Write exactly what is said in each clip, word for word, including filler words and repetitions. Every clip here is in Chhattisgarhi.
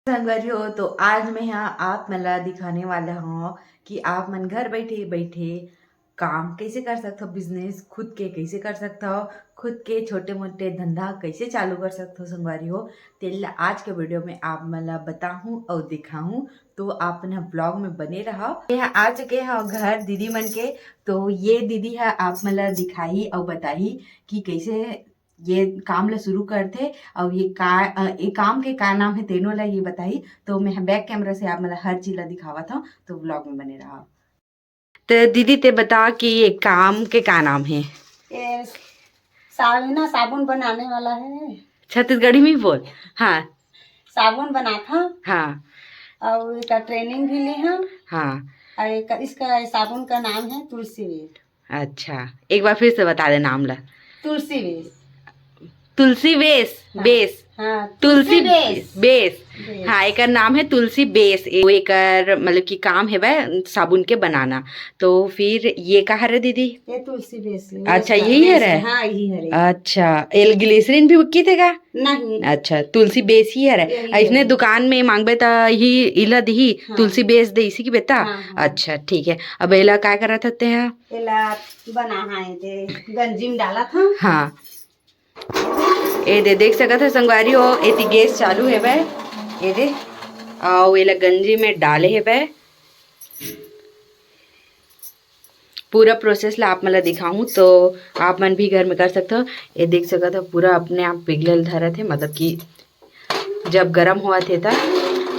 संगवारी हो, तो आज मैं ह आप मन ला दिखाने वाला हूँ कि आप मन घर बैठे बैठे काम कैसे कर सकथव, बिजनेस खुद के कैसे कर सकथव, खुद के छोटे मोटे धंधा कैसे चालू कर सकथव संगवारी हो, तेला आज के वीडियो में आप मन ला बताहूँ अउ दिखाहूँ। तो आप मन ह ब्लॉग में बने रहव। मैं ह आ चुके हव घर दीदी मन के, तो ये दीदी ह आप मन ला दिखाही अउ बताही कि कैसे ये काम ला शुरू करथे अउ ये का, अ, ये काम के का नाम हे तेनो ला ये बताही। तो मैं बैक कैमरा से आप मन ला हर चीज ला दिखावत हव, तो ब्लॉग में बने रहव। तो दीदी ते बता कि ये काम के का नाम हे? ये साबुन, साबुन बनाने वाला है। छत्तीसगढ़ी में ही बोल। हाँ। साबुन बनात हव। हाँ। अउ एकर ट्रेनिंग भी ले हव। हाँ। अउ एक, इसका साबुन का नाम है तुलसी वेट। अच्छा, एक बार फिर से बता दे नाम ला। तुलसी बेस। तुलसी बेस, हाँ, बेस। हाँ, तुलसी तुलसी बेस। बेस। बेस। हाँ, एकर नाम है तुलसी बेस। ए-, एकर मतलब कि काम है वह साबुन के बनाना। तो फिर ये का हरे दीदी? ये तुलसी बेस है। अच्छा, बेस का, यही बेस हरे? है, हाँ, यही हरे। अच्छा, एल ग्लिसरीन भी उक्की थे का? नहीं। अच्छा, तुलसी बेस ही हरे। यही अइसने है। दुकान में मांगबे त ही इला दिही, हाँ। तुलसी बेस दे इसी की बेटा? हाँ, हाँ। अच्छा, ठीक है। अब एला का करत हते हैं? एला बना है, दे गंजी में डालत हव। हाँ। ए दे, देख सकत हो संगवारी हो, एती गैस चालू हेबे। ए दे, अउ एला गंजी में डाले हेबे। पूरा प्रोसेस ला आप मन ला दिखाऊं तो आप मन भी घर में कर सकत हो। ए देख सकत हो, पूरा अपने आप पिघलल धरत हे, मतलब कि जब गरम होवत हे त,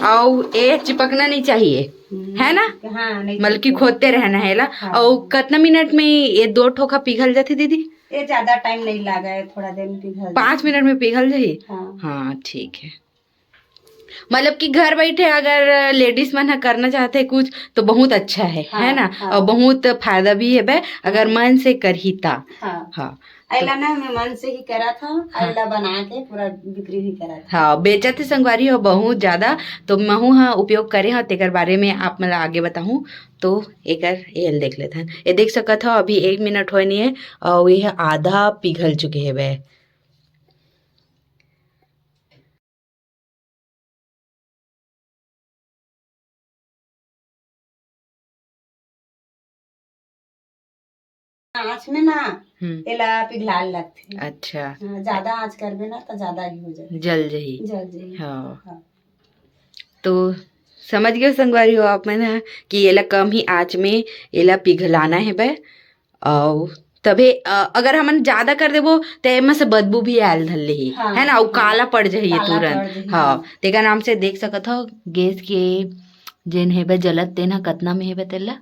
अउ ए चिपकना नहीं चाहिए, हम्म, है ना? हाँ, नहीं मतलब कि चिपकना। खोदते रहना है ला। हाँ। अउ कतना मिनट में ये दो ठोका पिघल जाथे दीदी? ये ज्यादा टाइम नहीं लागा है, थोड़ा देर में पिघल पाँच जाथे। मिनट में पिघल जाही? हाँ। हाँ, ठीक है। मतलब कि घर बैठे अगर लेडीज मन ह करना चाहते कुछ तो बहुत अच्छा है, हाँ, है ना? हाँ। और बहुत फायदा भी है बे, अगर हाँ। मन से करही ता। हाँ। हाँ। एला ना मैं मन से ही करा था, हाँ। एला बना के पूरा बिक्री भी करा था। हाँ, बेचत हे संगवारी हो बहुत ज्यादा, तो महू ह उपयोग करे हव, तेकर बारे में आप मन ला आगे बताहूँ। तो एकर एल देख लेथन, ये देख सकत हव अभी एक मिनट होए नहीं है और ये आधा पिघल चुके हेबे। आँच में ना हम्म। एला पिघलाल लगथे। अच्छा। हाँ, ज्यादा आँच करबे ना तो ज्यादा ही हो जाए। जल जही। जल जही। हाँ। हाँ। तो समझ गए संगवारी हो आप मन ह कि एला कम ही आँच में एला पिघलाना हेबे। अउ तभे, अ, अगर हमन ज्यादा कर देबो, त एमा से बदबू भी आयल धर लेही, हाँ, है ना? अउ हाँ। काला पड़ जाही ये काला तुरंत। पड़ जाही, हाँ, हाँ। तेकर नाम से देख सकत हव, गैस के जेन हेबे जलत, तेन ह कतना में हेबे तेला।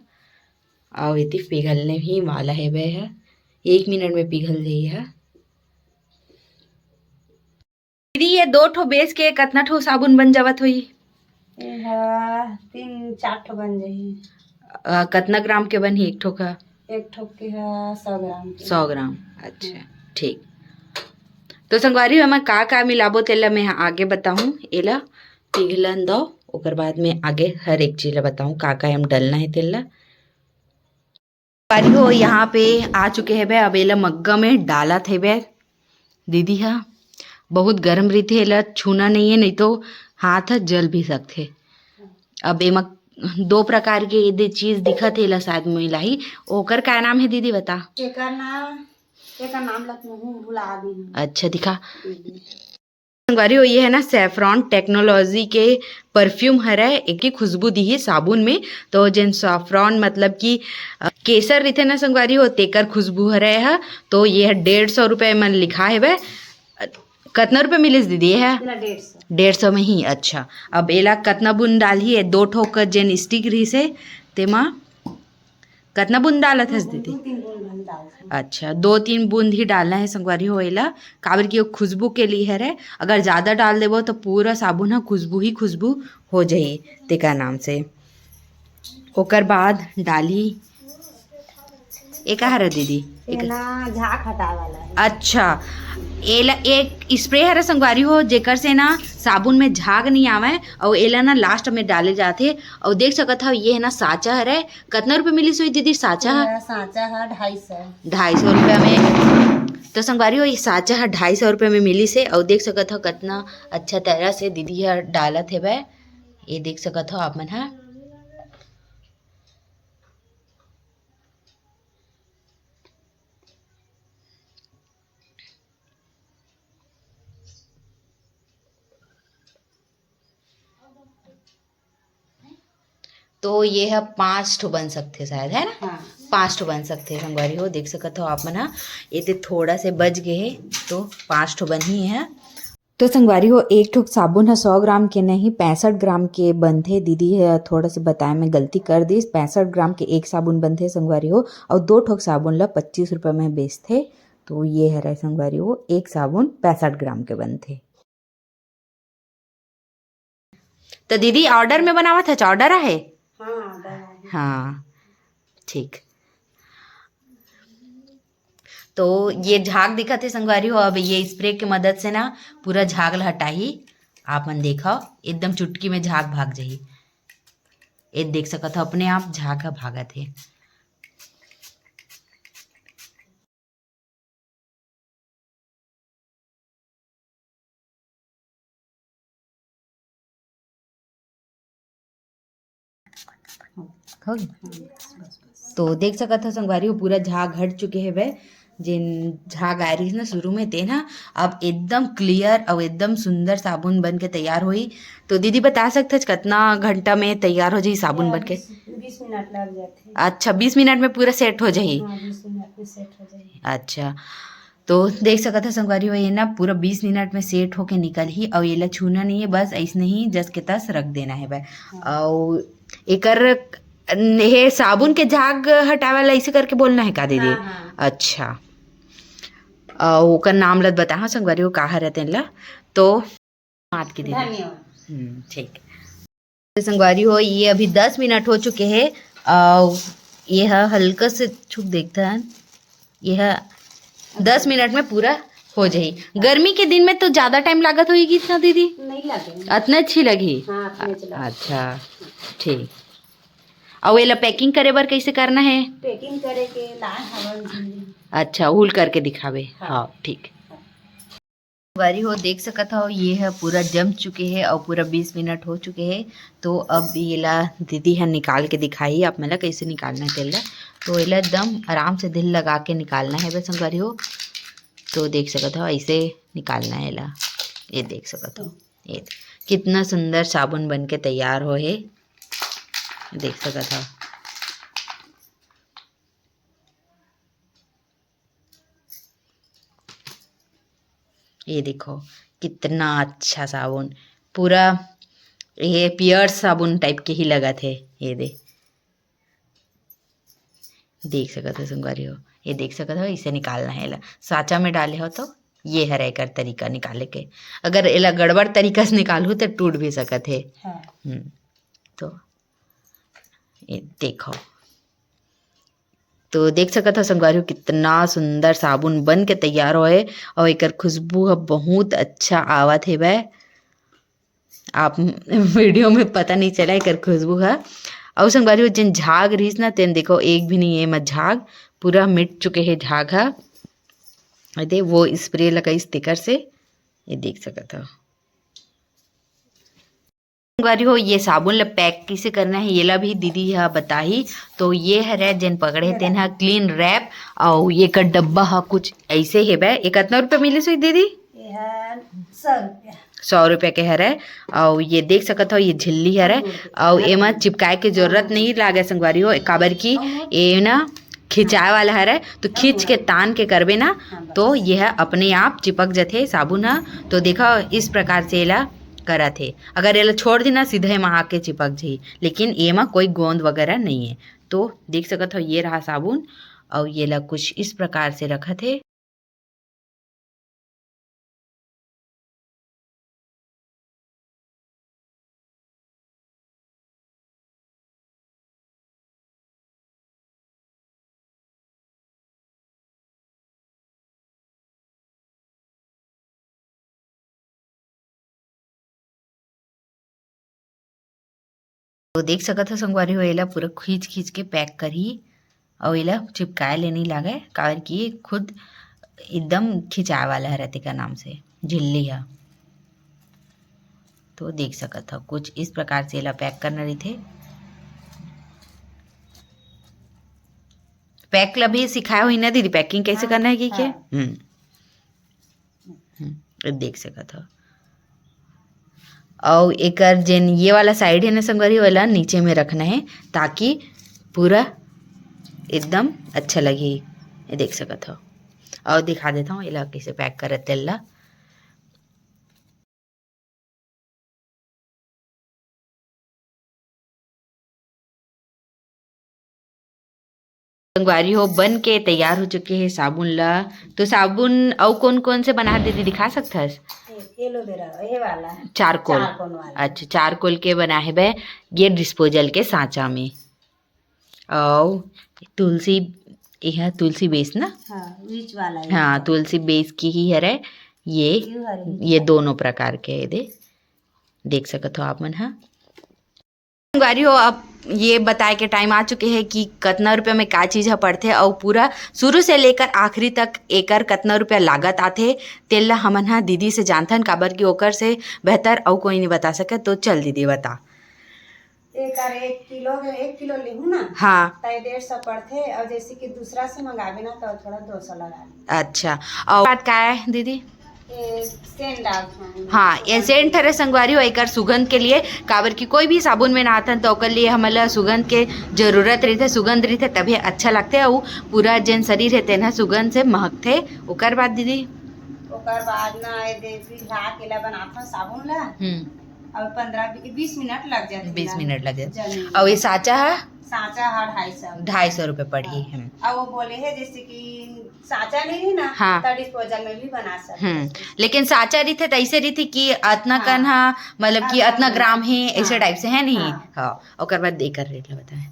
अउ एती पिघलने ही वाला हेबे ह, एक मिनट में पिघल जाही ह। दीदी, ये दो ठो बेस के कतना ठो साबुन बन जावत होही? एहा तीन चार ठो बन जाही। अ, कतना ग्राम के बनही एक ठो का? एक ठो के ह सौ ग्राम के। सौ ग्राम, अच्छा, हाँ। ठीक। तो संगवारी हो, एमा का का मिलाबो तेला मैं आगे बताहूँ। एला पिघलन दो, ओकर बाद में आगे हर एक चीज ला बताहूँ का का एम डलना है तेला। संगवारी हो, यहाँ पे आ चुके हेबे, अब एला मग्गा में डालत हेबे दीदी हा। बहुत गरम रहिथे, एला छूना नहीं है, नहीं तो हाथ ह जल भी सकथे। अब एमा दो प्रकार के एदे चीज दिखत हे, एला शायद मिलाही, ओकर का नाम है दीदी, बता। एकर नाम, एकर नाम ला तुहूँ भुला दी। अच्छा, दिखा। संगवारी हो, ये है ना सैफरॉन टेक्नोलॉजी के परफ्यूम हरय, एके खुशबू दिही साबुन में। तो जेन सैफरॉन मतलब कि, अ, केसर रहिथे ना संगवारी हो, तेकर खुशबू हरय ह। तो ये ह डेढ़ सौ रुपये मन लिखा हेवय। अ, कतना रुपये मिलिस दीदी ये ह? पूरा डेढ़ सौ। डेढ़ सौ में ही, अच्छा। अब एला कतना बूंद डालही, ये दो ठोक जेन स्टिक रहिस हे, तेमा कतना बूंद डालत हस दीदी? दो तीन बूंद हम डालथन। अच्छा, दो तीन बूंद ही डालना है संगवारी हो एला, काबर कि वो खुशबू के लिए हरे। अगर ज्यादा डाल देबो तो पूरा साबुन ह खुशबू ही खुशबू हो जाही, तेकर नाम से। ओकर बाद डाली, ए का हरे दीदी? ये ना झाग हटाए वाला है। अच्छा, एला एक स्प्रे हरे संगवारी हो, जेकर से ना साबुन में झाग नहीं आवे, और एला ना लास्ट में डाले जाथे। और देख सकत हव, ये है ना साँचा हरे, कतना रुपये मिलिस होही दीदी साँचा ह? ये साँचा ह ढाई सौ। ढाई सौ रुपया में। तो संगवारी हो, ये साँचा ह ढाई सौ रुपया में मिलिस हे। अउ देख सकत हव, कतना अच्छा तरह से दीदी ह डालत हेवय। ये देख सकत हो आप मन ह। तो ये ह पांच ठो बन सकथे शायद, है ना? हाँ। पांच ठो बन सकथे संगवारी हो, देख सकत हो आप मन ह। ये दे थोड़ा से बच गए हे, तो पांच ठो बन ही है। तो संगवारी हो, एक ठो साबुन ह सौ ग्राम के नहीं, पैंसठ ग्राम के बनथे। दीदी ह थोड़ा से बताए में गलती कर दिस, पैंसठ ग्राम के एक साबुन बनथे संगवारी हो, अउ दो ठो साबुन ला पच्चीस रुपये में बेचथे। तो ये हरे संगवारी हो, एक साबुन पैंसठ ग्राम के बनथे। तो दीदी, ऑर्डर में बनावत हच, ऑर्डर आहे? हाँ, ऑर्डर आहे। हाँ, ठीक। तो ये झाग दिखत हे संगवारी हो, अब ये स्प्रे के मदद से ना पूरा झाग ल हटाही। आप मन देखो, एकदम चुटकी में झाग भाग जाही। ये देख सकत हो, अपने आप झाग ह भागत हे। हो गया? तो देख सकत हो संगवारी हो, पूरा झाग हट चुके हेवय। जेन झाग आए रहिस ना शुरू में, तेन ह अब एकदम क्लियर अउ एकदम सुंदर साबुन बन के तैयार होही। तो दीदी, बता सकथच कतना घंटा में तैयार हो जाही साबन बन के? बीस, बीस मिनट लग जाथे। अच्छा, बीस मिनट में पूरा सेट हो जाही? हाँ, बीस मिनट में सेट हो जाही। अच्छा, तो देख सकत हो संगवारी हो, ये ना पूरा बीस मिनट में सेट होके निकलही, अउ एला छूना नहीं है, बस ऐसने ही जस के तस रख देना है बस। हाँ। अउ एकर, ये साबुन के झाग हटावे ला ऐसे करके बोलना है का दीदी? हाँ, हाँ। अच्छा, अउ ओकर नाम ल बताहा संगवारी हो, का हरे तेन ला। तो मात के दीदी। धन्यवाद। हम्म, ठीक। तो संगवारी हो, ये अभी दस मिनट हो चुके हैं, अउ ये ह हल्का से छुक देखथन, ये ह दस मिनट में पूरा हो जाही। गर्मी के दिन में तो ज्यादा टाइम लागत होही ना दीदी? नहीं लगे। अतना अच्छी लगी? हाँ, अतने अच्छी लगे। अच्छा, ठीक। अउ एला पैकिंग करे बर कैसे करना है? पैकिंग करे के लाए हवन जी। अच्छा, हुल करके दिखावे। हाँ। हाँ, ठीक। संगवारी हो, देख सकत हो, ये ह पूरा जम चुके हे अउ पूरा बीस मिनट हो चुके हे। तो अब येला दीदी ह निकाल के दिखाही आप मन ला, कैसे निकालना है तेला। तो एला एकदम आराम से दिल लगा के निकालना है बस संगवारी हो। तो देख सकत हो, ऐसे निकालना है एला। ये देख सकत हो, ये कितना सुंदर साबुन बन के तैयार हो हे, देख सकत हो। ये देखो, कितना अच्छा साबुन, पूरा ये पियर साबुन टाइप के ही लगत हे। ये दे, देख सकत हो संगवारी हो, ये देख सकत हो, इसे निकालना है ला। साँचा में डाले हो तो ये हरे एकर तरीका निकाले के। अगर एला गड़बड़ तरीका से निकालहू तो टूट भी सकत हे। हाँ। हम्म, तो ये देखो, तो देख सकत हो संगवारी हो, कितना सुंदर साबुन बन के तैयार होए अउ एकर खुशबू ह बहुत अच्छा आवत हेवय। आप वीडियो में पता नहीं चला एकर खुशबू ह। अउ संगवारी हो, जेन झाग रहिस ना, तेन देखो एक भी नहीं हे एमा झाग, पूरा मिट चुके हे झाग ह। एदे वो स्प्रे लगाइस तेकर से, ये देख सकत हो। संगवारी हो, ये साबुन ला पैक किसे करना है, येला भी दीदी ह बताही। तो ये हरे जेन पकड़े तेन ह क्लीन रैप, अउ एकर डब्बा ह कुछ ऐसे हेबे। ये कतना रुपया मिलिस होही दीदी? ये ह सौ रुपया। सौ रुपया के हरे। अउ ये देख सकत हो, ये झिल्ली हरे, अउ एमा चिपकाए के जरूरत नहीं लागे संगवारी हो, काबर कि ये ना खिंचाए वाला हरे, तो खींच के तान के करबे ना, तो ये ह अपने आप चिपक जथे साबुन ह। तो देखो, इस प्रकार से एला करत हे। अगर एला छोड़ देना, सीधे एमा आके चिपक जाही, लेकिन एमा कोई गोंद वगैरह नहीं है। तो देख सकत हो, ये रहा साबुन, अउ येला कुछ इस प्रकार से रखत हे। तो देख सकत हो संगवारी हो, एला पूरा खींच खींच के पैक करही अउ एला चिपकाए ले नइ लागय, काबर कि ये खुद एकदम खिंचाए वाला हरे, तेकर नाम से झिल्ली ह। तो देख सकत हव, कुछ इस प्रकार से एला पैक करना रहिथे। पैक ला भी सिखाए होही ना दीदी, पैकिंग कैसे हाँ, करना है कि क्या? हाँ। हम्म। हम्म, ये देख सकत हव। अउ एकर जेन ये वाला साइड है ना संगवारी, वाला नीचे में रखना है, ताकि पूरा एकदम अच्छा लगही। ये देख सकत हव। अउ दिखा देता हूँ एला कैसे पैक करत तेल ला। संगवारी हो, बन के तैयार हो चुके हे साबुन ला। तो साबुन अउ कौन कौन से बना दीदी, दिखा सकथस? एलोवेरा, ये वाला। चारकोल। चारकोल वाला। अच्छा, चारकोल के बना हे बे, ये डिस्पोजल के सांचा में। अउ तुलसी, यह तुलसी बेस ना? हाँ, बीच वाला ये हाँ, वाला। तुलसी बेस की ही हरे ये। ये हरे। ये दोनों प्रकार के दे, देख सकत हो आप मन हा। संगवारी हो, अब ये बताए के टाइम आ चुके हे कि कतना रुपया में का चीज ह पड़थे अउ पूरा शुरू से लेकर आखिरी तक एकर कतना रुपया लागत आथे, तेल ला हमन ह दीदी से जानथन, काबर कि ओकर से बेहतर अउ कोई नहीं बता सके। तो चल दीदी, बता। एकर एक किलो, एक किलो लेहूं ना, हाँ। त डेढ़ सौ पड़थे, अउ जैसे कि दूसरा से मंगाबे ना, तो थोड़ा दो सौ लगा ले। अच्छा, अउ बात का है दीदी? ये सेंट डालथन। हाँ, ये सेंट हरे संगवारी हो, एकर सुगंध के लिए, काबर कि कोई भी साबुन में नहाथन तो ओकर लिए हमन ला सुगंध के जरूरत रहिथे, सुगंध रहिथे तभी अच्छा लगथे, अउ पूरा जेन शरीर हे तेन ह सुगंध से महकथे। ओकर बाद दीदी? ओकर बाद ना ये दे भिगा के ला बनाथन साबुन ला। हम्म। अउ पंद्रह बी-, बीस मिनट लग जाथे बीस ना। मिनट लग जाथे। जमे। अउ ये सांचा ह? सांचा ह ढाई सौ। ढाई सौ रुपये पड़ही। हाँ। हम्म। अउ वो बोले हे जैसे कि सांचा नहीं है ना, हाँ। तो डिस्पोजल में भी बना सकते हम्म, हैं। लेकिन सांचा रहिथे त ऐसे रहिथे कि अतना हाँ। कन हा, मतलब कि अतना अतना ग्राम है, ऐसे हाँ। टाइप से है नहीं। हाँ। हाँ, ओकर बाद एकर रेट ला बताए।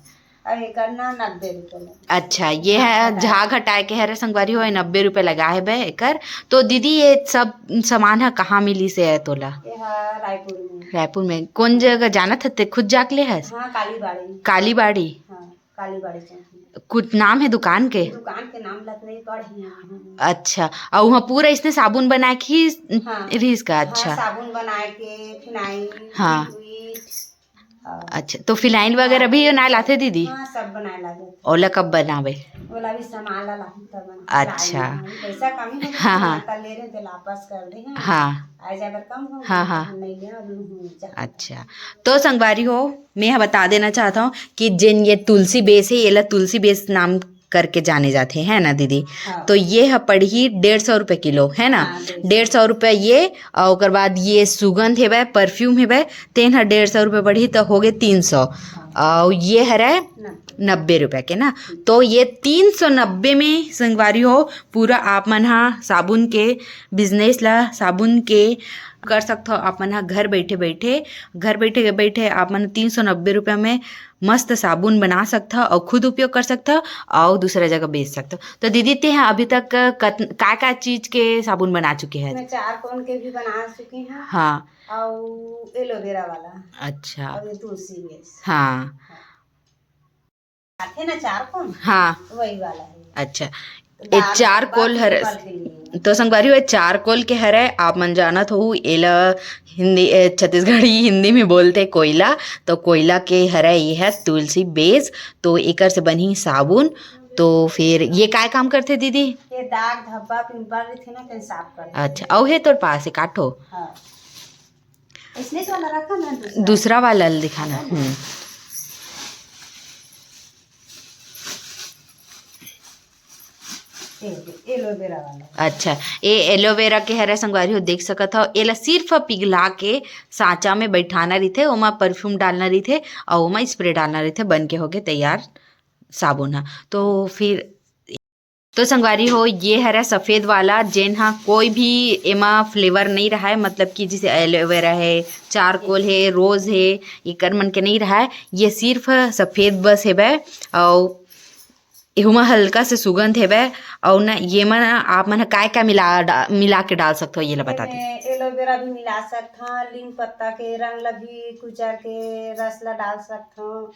अउ एकर ना नब्बे रुपये में। अच्छा, ये है हाँ, झाग हटाए के हरे संगवारी हो, नब्बे रुपये लगा हे बे एकर। तो दीदी, ये सब सामान ह कहाँ मिलिस हे तोला? ये ह रायपुर में। रायपुर में कौन जगह जानत हते, खुद जाके ले हस? हाँ, कालीबाड़ी। कालीबाड़ी? हाँ, कालीबाड़ी चौकी। कुछ नाम है दुकान के? दुकान के नाम लत नहीं पढ़ी हूँ। अच्छा, अउ वहाँ पूरा इसने साबुन बना के ही हाँ। रिहिस का? हाँ, अच्छा। साबुन बनाए के, फिनाइल, हाँ। लिक्विड, अउ अच्छा, तो फिनाइल वगैरह भी बनाए लाथे दीदी? हाँ, सब बनाए लाथे। ओला कब बनावे? ओला भी सामान ला लाही तब बना-, अच्छा। लाही, पैसा कमी हो हाँ, हाँ। त ले रहे, तेला वापस कर दे हैं। हाँ। आए जाए बर कम हो, हाँ, हाँ। हम नहीं ले, अब लूँ, जा। अच्छा, तो संगवारी हो, मैं यह बता देना चाहता हूँ कि जेन ये तुलसी बेस है, ये ला तुलसी बेस नाम करके जाने जाथे, है ना दीदी? हाँ। तो ये ह पड़ही डेढ़ सौ रुपये किलो, है ना? हाँ, डेढ़ सौ। डेढ़ सौ रुपये ये, अउ ओकर बाद ये सुगंध हेवय, परफ्यूम हेवय, तेन ह डेढ़ सौ रुपये पड़ही, तो हो गे तीन सौ। हाँ। अउ ये हरय नब्बे। नब्बे रुपये के ना। तो ये तीन सौ नब्बे में संगवारी हो, पूरा आप मन हा साबुन के बिजनेस ला, साबुन के कर सकथव आप मन हा घर बैठे बैठे। घर बैठे बैठे आप मन तीन सौ नब्बे रुपये में मस्त साबुन बना सकथव अउ खुद उपयोग कर सकथव अउ दूसरा जगह बेच सकथव। तो दीदी, ते ह अभी तक कत-, का का चीज के साबुन बना चुके हैं? मैं चारकोल के भी बना चुकी हूँ। हाँ। अउ एलोवेरा वाला। अच्छा। अउ ये तुलसी बेस। हाँ। हाँ। आथे ना चारकोल? हाँ। वही वाला है। अच्छा। तो ये डाल चारकोल हर, पिंपल के लिए। तो संगवारी हो, चारकोल के हरे, आप मन जानत हो, एला हिंदी, ए, छत्तीसगढ़ी हिंदी में बोलथे कोयला। तो कोयला के हरे ये है तुलसी बेस। तो एकर से बनही साबुन। तो फिर ये काय काम करथे दीदी? ये दाग धब्बा पिंपल रहिथे ना, तेन साफ करथे। अच्छा, अउ हे तोर पास एक आठो? हाँ। इसने तो वाला रखा ना दूसरा। दूसरा वाला दिखाना। हम्म। ये, ये एलोवेरा वाला। अच्छा, ये एलोवेरा के हरे संगवारी हो, देख सकत हो, एला सिर्फ पिघला के सांचा में बैठाना रहिथे, ओमा परफ्यूम डालना रहिथे अउ ओमा स्प्रे डालना रहिथे, बन के होगे तैयार साबुन ह। तो फिर तो संगवारी हो, ये हरे सफेद वाला, जेन हा कोई भी एमा फ्लेवर नहीं रहा है, मतलब कि जैसे एलोवेरा है, चारकोल है, रोज है, एकर मन के नहीं रहा है। ये सिर्फ सफेद बस हेबे, अउ एहू म हल्का से सुगंध हेबे। अउ न, ये मन आप मन ह काय काय मिला डा-, मिला के डाल सकथो, ये ला बता दे। एमे एलोवेरा भी मिला सकथन, नीम पत्ता के रंग ला भी कुचर के रस ला डाल सकथन।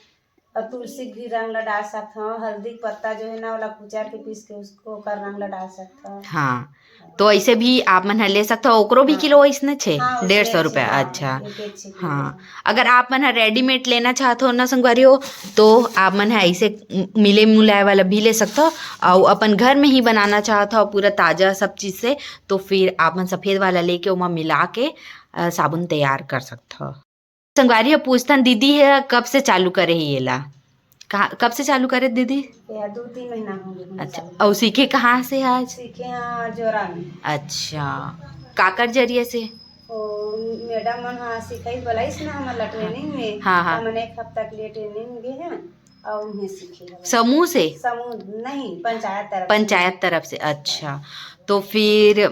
और तुलसी के भी रंग ला डाल सकत हव। हल्दी के पत्ता जो है ना, ओला कुचर के पीस के उसको ओकर रंग ला डाल सकत हव। हाँ, तो ऐसे भी आप मन ह ले सकत हव। ओकरो भी हाँ। किलो ऐसने छे, हाँ, डेढ़ सौ रुपया। हाँ, अच्छा। एक एक छे किलो। हाँ, अगर आप मन ह रेडीमेड लेना चाहत हो ना संगवारी हो, तो आप मन ह ऐसे मिले मुलाए वाला भी ले सकत हो। अउ अपन घर में ही बनाना चाहत हो पूरा ताजा सब चीज से, तो फिर आप मन सफेद वाला लेके ओमा मिला के, अ, साबुन तैयार कर सकत हो। संगवारी ह पूछथन, दीदी ह कब से चालू करे हे एला? कहाँ, कब से चालू करे दीदी? ये दू तीन महीना हो गए हमन अच्छा, चालू। अउ सीखे कहाँ से आज? सीखे हैं जोरा में। अच्छा, काकर जरिए से? ओ, मैडम मन ह सिखाई बलाइस ना हमन ला ट्रेनिंग में, हाँ, हाँ। हमन एक हफ्ता के लिए ट्रेनिंग में गए हैं और उन्हें सीखे हैं। समूह से? समूह नहीं, पंचायत तरफ से। पंचायत तरफ से, अच्छा। तो फिर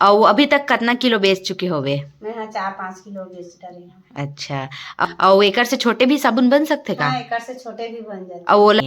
अउ अभी तक कतना किलो बेच चुके होवे? मैं हाँ चार पाँच किलो बेच डरे हूँ। अच्छा, अ-, अउ एकर से छोटे भी साबुन बन सकथे का? हाँ, एकर से छोटे भी बन जाथे। अउ ओला,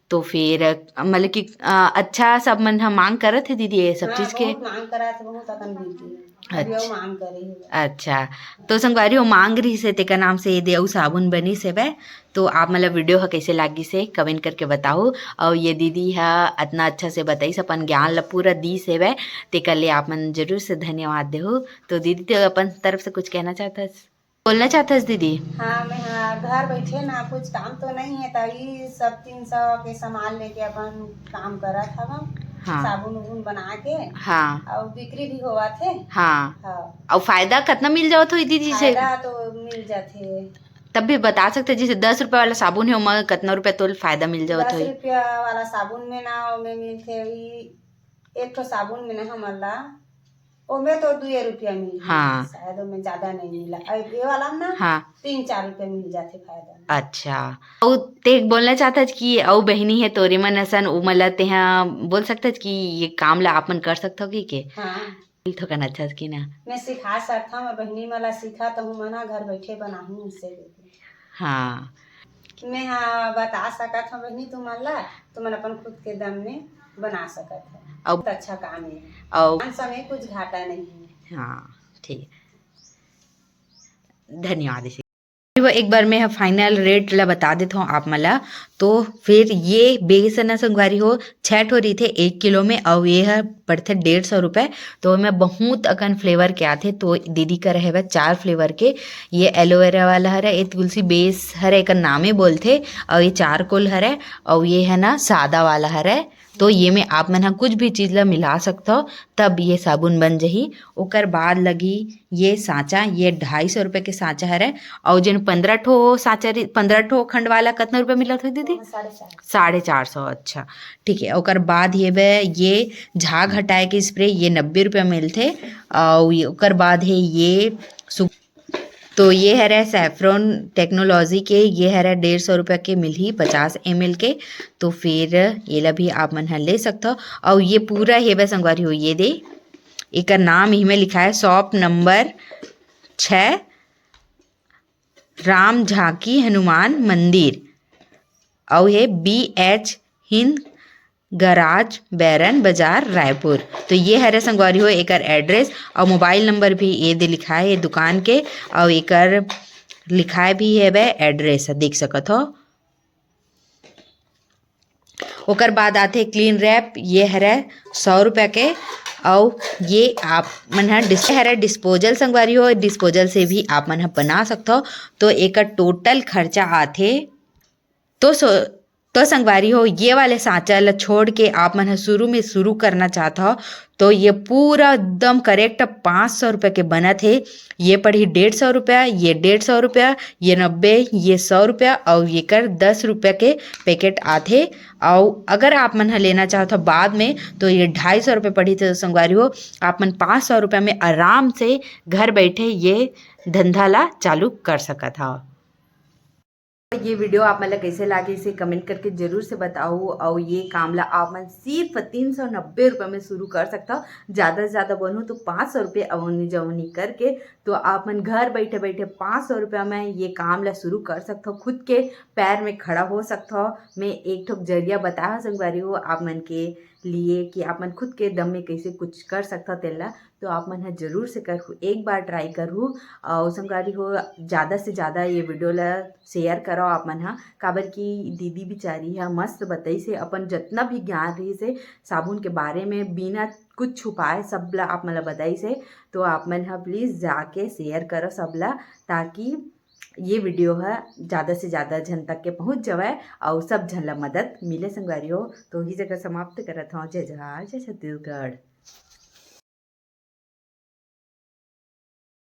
तो फिर, अ, मतलब कि, अ, अच्छा सब मन ह मांग करत हे दीदी ये सब हाँ, चीज के? बहुत मांग करत हे, बहुत अकन बीती है। अभी अच्छा। वो मांग करे हे। अच्छा, तो संगवारी हो मांग रहिस हे तेकर नाम से ये दे अउ साबुन बनिस हेवय। तो आप मन ला वीडियो ह कइसे लागिस हे, कमेंट करके बताहू। अउ ये दीदी ह अतना अच्छा से बताइस, अपन ज्ञान ला पूरा दीस हेवय, तेकर ले आप मन जरूर से धन्यवाद देहू। तो दीदी, तो अपन तरफ से कुछ कहना चाहत हस, बोलना चाहत हस दीदी? हाँ, मैं ह घर बैठे ना, कुछ काम तो नहीं है, त ई सब तीन सौ के सामान लेके अपन काम करत हवं, हाँ। साबुन उबुन बना के, हाँ। और बिक्री भी होवत हे। हाँ। हाँ। और फायदा कितना मिल जावत होही दीदी से? फायदा तो मिल जाथे। तब भी बता सकथे, जैसे दस रुपया वाला साबुन हे, ओमा कतना रुपया तोल फायदा मिल जावत दस होही? रुपया वाला साबुन में ना, ओमे मिलथे ई एक ठो साबुन में ना हमन ला, ओमे तो दुए रुपया मिल हाँ। शायद, ओमे ज्यादा नहीं मिला। अउ ये वाला में ना हाँ। तीन चार रुपया मिल जाथे फायदा में। अच्छा, अउ ते बोलना चाहत हस कि अउ बहिनी हे तोरे मन असन, ओ मन ला तेहा बोल सकत हस कि ये काम ला आप मन कर सकत हो कि के? हाँ। थोकन अच्छा कि ना? मैं सिखा सकत हूँ, मैं बहिनी मन ला सिखा तो हूँ, मना घर बैठे बनाहूँ उनसे। हाँ। मैं हाँ बता सकत हूँ बहिनी तुमन ला, तुमन अपन खुद के दम में बना सकत हो। अउ बहुत अच्छा काम है। अउ पाँच सौ में कुछ घाटा नहीं है। हाँ, ठीक। धन्यवाद। इसी वो एक बार मैं ह final rate ला बता देत हूँ आप मन ला। तो फिर ये बेसन ह संगवारी हो, छः ठो रहिथे एक किलो में, अउ ये ह पड़थे डेढ़ सौ रुपये। तो एमे बहुत अकन flavor के आथे। तो दीदी करा हेवय चार flavor के, ये एलोवेरा वाला हरे, ये तुलसी बेस हरे, एकर नामे बोलथे, अउ ये चारकोल हरे, अउ ये है ना सादा वाला हरे। तो ये में आप मन ह कुछ भी चीज ला मिला सकथव, तब ये साबुन बन जही। ओकर बाद लगही ये सांचा, ये ढाई सौ रुपये के सांचा हरे। अउ जेन पंद्रह ठो सांचा रही, पंद्रह ठो खंड वाला कतना रुपये मिलत होही दीदी? साढ़े चार। साढ़े चार सौ, अच्छा, ठीक है। ओकर बाद हेवय ये झाग हटाए के spray, ये नब्बे रुपये मिलथे। अउ ये, ओकर बाद है ये सु-, तो ये हरे Saffron Technology के, ये हरे डेढ़ सौ रुपये के मिलही पचास ml के। तो फिर येला भी आप मन ह ले सकथव। अउ ये पूरा हेवय संगवारी हो, ये दे, एकर नाम इहमे लिखा है, shop number छः, राम झांकी हनुमान मंदिर, अउ हे B H हिंद गराज, बैरन बाजार, रायपुर। तो ये हरे संगवारी हो एकर address, अउ mobile number भी ये दे लिखाए हे दुकान के, अउ एकर लिखाए भी हेवय address, देख सकत हो। ओकर बाद आथे Clean Wrap, ये हरे सौ रुपया के, अउ ये आप मन ह dis-, हरे disposal संगवारी हो, disposal से भी आप मन ह बना सकथव। तो एकर total खर्चा आथे, तो सो-, तो संगवारी हो, ये वाले सांचा ल छोड़ के आप मन ह शुरू में शुरू करना चाहत हव, तो ये पूरा एकदम correct पाँच सौ रुपये के बनत हे। ये पड़ही डेढ़ सौ रुपया, ये डेढ़ सौ रुपया, ये नब्बे, ये सौ रुपया, अउ येकर दस रुपया के packet आथे। अउ अगर आप मन ह लेना चाहत हव बाद में, तो ये ढाई सौ रुपये पड़ही। तो संगवारी हो, आप मन पाँच सौ रुपया में आराम से घर बैठे ये धंधा ला चालू कर सकत हव। ये video आप मन ला कैसे लागे, इसे comment करके जरूर से बताओ। और ये काम ला आप मन सिर्फ तीन सौ नब्बे रुपये में शुरू कर सकता हो। ज़्यादा से ज़्यादा बोलूँ तो पाँच सौ रुपये अवनी जवनी करके, तो आप मन घर बैठे बैठे पाँच सौ रुपया में ये काम ला शुरू कर सकता हो, खुद के पैर में खड़ा हो सकता हो। मैं एक ठोक जरिया बताया संगवारी हो आप मन के लिए कि आप मन खुद के दम में कैसे कुछ कर सकता तेला, तो आप मन ह जरूर से करहू, एक बार ट्राई करहू। और संगवारी हो, ज़्यादा से ज़्यादा ये वीडियो ला शेयर करो आप मन ह, काबर कि दीदी बिचारी ह मस्त बताइस हे अपन जतना भी ज्ञान रहिस हे साबुन के बारे में, बिना कुछ छुपाए सब ला आप मन ला बताइस हे। तो आप मन ह प्लीज जाके शेयर करो सब ला, ताकि ये वीडियो ह ज़्यादा से ज़्यादा झन तक के पहुँच जावय और सब झन ला मदद मिले संगवारी हो। तो ही जगह समाप्त करत हूँ। जय जोहार, जय छत्तीसगढ़।